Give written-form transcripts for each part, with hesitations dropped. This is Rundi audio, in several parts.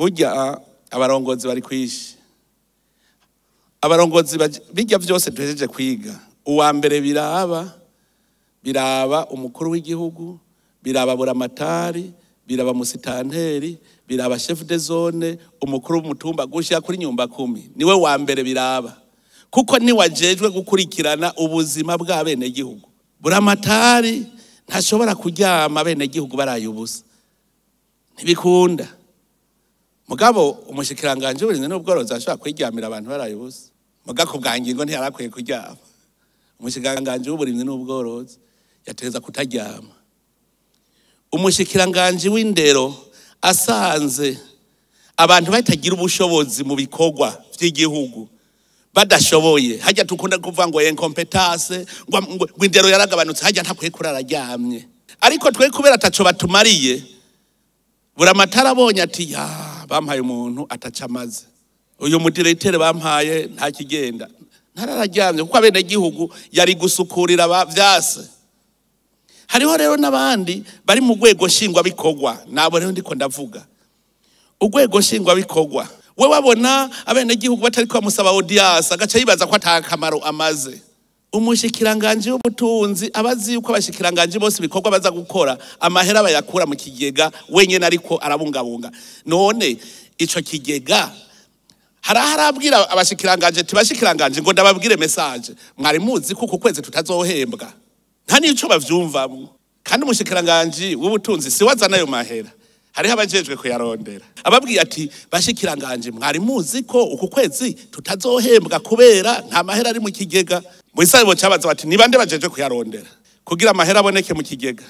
Burya abarongozi bari kwishi, abarongozi bijya byose duhejeje kwiga. Uwa mbere biraba umukuru w'igihugu, biraba buramatari, biraba musitanteri, biraba chef de zone, umukuru w'umutumba gushika kuri nyumba kumi. Niwe wa mbere biraba, kuko ni wajejwe gukurikirana ubuzima bw'abenegihugu. Buramatari ntashobora kuryama abenegihugu baraye ubusa, ntibikunda. Mugabo umushikiranganje w'uburimyi n'ubworozi ashobora kwiryamira abantu baraye ubusa, mugabo bwa ngingo ntiyarakwiye kuryama. Umushikiranganje w'uburimyi n'ubworozi yategeza kutaryama. Umushikiranganje w'indero asanze abantu batagira ubushobozi mu bikorwa vy'igihugu badashoboye, hajya tukunda kuvuga ngo incompetence, ngo indero yaragabanutse, hajya ntakwiye kurara aryamye. Ariko twe kubera ataco batumariye, buramatari abonye ati ya bampaye umuntu atacamaze, uyu mudirecteur bampaye nta kigenda, ntarararyamye kuko abenegihugu yari gusukurira vyase. Hariho rero n'abandi bari mu rwego nshingwabikorwa, nabo rero ndiko ndavuga urwego nshingwabikorwa. We wabona abenegihugu batariko bamusaba audience, agaca yibaza ko atakamaro amaze. Umushikiranganje w'ubutunzi abazi yuko abashikiranganje bose ibikorwa baza gukora amahera bayakura mu kigega wenyene, ariko arabungabunga. None ico kigega harabwira abashikiranganje tibashikiranganje ngo ndababwire message, mwari muzi ko ku kwezi tutazohembwa, nta nico bavyumvamwo. Kandi umushikiranganje w'ubutunzi si wazana ayo mahera, hariho abajejwe kuyarondera. Ababwiye ati bashikiranganje mwari muzi ko uku kwezi tutazohembwa kubera nta mahera ari mu kigega. Mwisabo cyabaza bati ni bande bajeje kuyarondera kugira amahera aboneke mu kigega?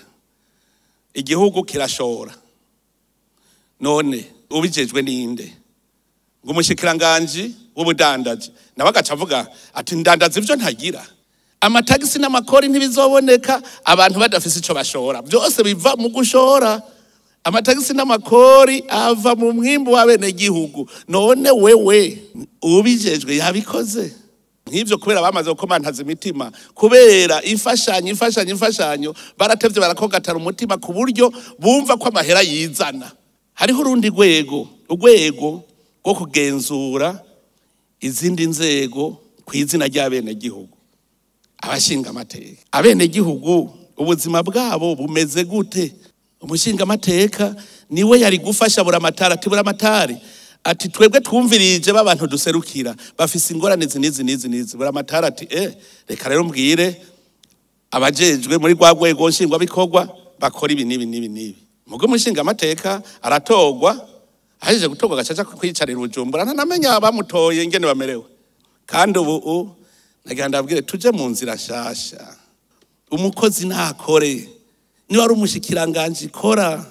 Igihugu kirashora, none ubijejwe ninde? Ngo umushikiranganje w'ubudandaji nawe agaca avuga ati ndandaza ivyo ntagira, amatagisi n'amakori ntibizoboneka abantu badafise ico bashora, byose biva mu gushora. Amatagisi n'amakori ava mu mwimbu w'abenegihugu. None wewe ubijejwe yabikoze nk'ivyo kubera bamaze gukomantaza imitima, kubera imfashanyo imfashanyo imfashanyo, baratevye barakogatara umutima ku buryo bumva ko amahera yizana. Hariho urundi rwego, urwego rwo kugenzura izindi nzego ku izina ry'abenegihugu, abashinga amateka. Abenegihugu ubuzima bwabo bumeze gute? Umushinga amateka niwe yari gufasha buramatari, ati buramatari ati twebwe twumvirije b'abantu duserukira bafise ingorane izi n'izi n'izi n'izi. Buramatari ati reka rero mbwire abajejwe muri rwa rwego nshingwabikorwa bakora ibi n'ibi n'ibi n'ibi. Mugo umushinga amateka aratorwa, ahejeje gutorwa agaca aja kwicarira Bujumbura, ntanamenya abamutoye ingene bamerewe. Kandi ubu nagira ndabwire tuje mu nzira nshasha. Umukozi ntakore, niba ari umushikiranganje kora.